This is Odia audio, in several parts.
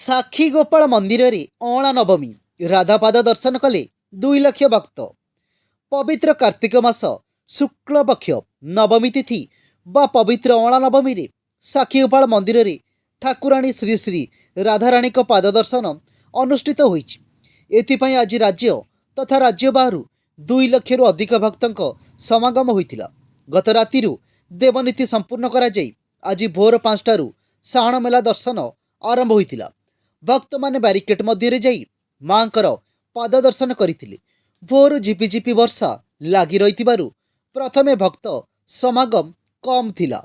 ସାକ୍ଷୀଗୋପାଳ ମନ୍ଦିରରେ ଅଁଳା ନବମୀ, ରାଧାପାଦ ଦର୍ଶନ କଲେ 2 ଲକ୍ଷ ଭକ୍ତ। ପବିତ୍ର କାର୍ତ୍ତିକ ମାସ ଶୁକ୍ଳପକ୍ଷ ନବମୀ ତିଥି ବା ପବିତ୍ର ଅଁଳା ନବମୀରେ ସାକ୍ଷୀଗୋପାଳ ମନ୍ଦିରରେ ଠାକୁରାଣୀ ଶ୍ରୀ ଶ୍ରୀ ରାଧାରାଣୀଙ୍କ ପାଦ ଦର୍ଶନ ଅନୁଷ୍ଠିତ ହୋଇଛି। ଏଥିପାଇଁ ଆଜି ରାଜ୍ୟ ତଥା ରାଜ୍ୟ ବାହାରୁ 2 ଲକ୍ଷରୁ ଅଧିକ ଭକ୍ତଙ୍କ ସମାଗମ ହୋଇଥିଲା। ଗତ ରାତିରୁ ଦେବନୀତି ସମ୍ପୂର୍ଣ୍ଣ କରାଯାଇ ଆଜି ଭୋର 5ଟାରୁ ସାହାଣ ମେଲା ଦର୍ଶନ ଆରମ୍ଭ ହୋଇଥିଲା। ଭକ୍ତମାନେ ବ୍ୟାରିକେଡ୍ ମଧ୍ୟରେ ଯାଇ ମାଙ୍କର ପାଦ ଦର୍ଶନ କରିଥିଲେ। ଭୋରୁ ଝିପିଝିପି ବର୍ଷା ଲାଗି ରହିଥିବାରୁ ପ୍ରଥମେ ଭକ୍ତ ସମାଗମ କମ୍ ଥିଲା,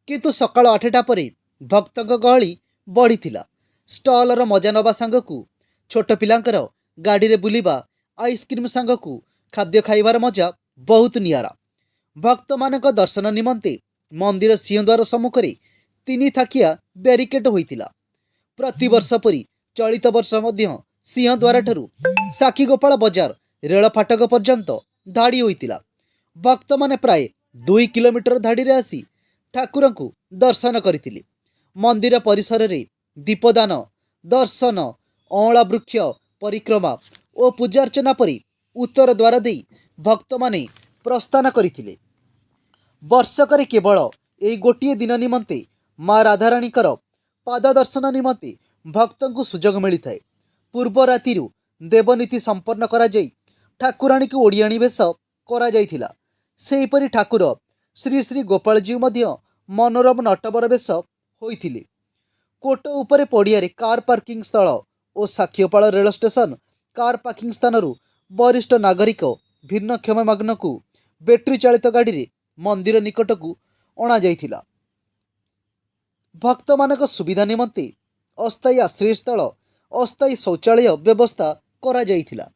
କିନ୍ତୁ ସକାଳ 8ଟା ପରେ ଭକ୍ତଙ୍କ ଗହଳି ବଢ଼ିଥିଲା। ଷ୍ଟଲର ମଜା ନେବା ସାଙ୍ଗକୁ ଛୋଟ ପିଲାଙ୍କର ଗାଡ଼ିରେ ବୁଲିବା, ଆଇସ୍କ୍ରିମ୍ ସାଙ୍ଗକୁ ଖାଦ୍ୟ ଖାଇବାର ମଜା ବହୁତ ନିଆରା। ଭକ୍ତମାନଙ୍କ ଦର୍ଶନ ନିମନ୍ତେ ମନ୍ଦିର ସିଂହଦ୍ୱାର ସମ୍ମୁଖରେ ତିନି ଥାକିଆ ବ୍ୟାରିକେଡ୍ ହୋଇଥିଲା। ପ୍ରତିବର୍ଷ ପରି ଚଳିତ ବର୍ଷ ମଧ୍ୟ ସିଂହଦ୍ୱାରଠାରୁ ସାକ୍ଷୀଗୋପାଳ ବଜାର ରେଳ ଫାଟକ ପର୍ଯ୍ୟନ୍ତ ଧାଡ଼ି ହୋଇଥିଲା। ଭକ୍ତମାନେ ପ୍ରାୟ 2 କିଲୋମିଟର ଧାଡ଼ିରେ ଆସି ଠାକୁରଙ୍କୁ ଦର୍ଶନ କରିଥିଲେ। ମନ୍ଦିର ପରିସରରେ ଦୀପଦାନ, ଦର୍ଶନ, ଅଁଳା ବୃକ୍ଷ ପରିକ୍ରମା ଓ ପୂଜାର୍ଚ୍ଚନା ପରେ ଉତ୍ତର ଦ୍ୱାର ଦେଇ ଭକ୍ତମାନେ ପ୍ରସ୍ଥାନ କରିଥିଲେ। ବର୍ଷକରେ କେବଳ ଏହି ଗୋଟିଏ ଦିନ ନିମନ୍ତେ ମା ରାଧାରାଣୀଙ୍କର ପାଦ ଦର୍ଶନ ନିମନ୍ତେ ଭକ୍ତଙ୍କୁ ସୁଯୋଗ ମିଳିଥାଏ। ପୂର୍ବ ରାତିରୁ ଦେବନୀତି ସମ୍ପନ୍ନ କରାଯାଇ ଠାକୁରାଣୀକୁ ଓଡ଼ିଆଣୀ ବେଶ କରାଯାଇଥିଲା। ସେହିପରି ଠାକୁର ଶ୍ରୀ ଶ୍ରୀ ଗୋପାଳଜୀଉ ମଧ୍ୟ ମନୋରମ ନଟବର ବେଶ ହୋଇଥିଲେ। କୋଟ ଉପରେ ପଡ଼ିଆରେ କାର୍ ପାର୍କିଂ ସ୍ଥଳ ଓ ସାକ୍ଷୀଗୋପାଳ ରେଳ ଷ୍ଟେସନ କାର୍ ପାର୍କିଂ ସ୍ଥାନରୁ ବରିଷ୍ଠ ନାଗରିକ, ଭିନ୍ନକ୍ଷମମାନଙ୍କୁ ବ୍ୟାଟେରୀ ଚାଳିତ ଗାଡ଼ିରେ ମନ୍ଦିର ନିକଟକୁ ଅଣାଯାଇଥିଲା। ଭକ୍ତମାନଙ୍କ ସୁବିଧା ନିମନ୍ତେ ଅସ୍ଥାୟୀ ଆଶ୍ରୟସ୍ଥଳ, ଅସ୍ଥାୟୀ ଶୌଚାଳୟ ବ୍ୟବସ୍ଥା କରାଯାଇଥିଲା।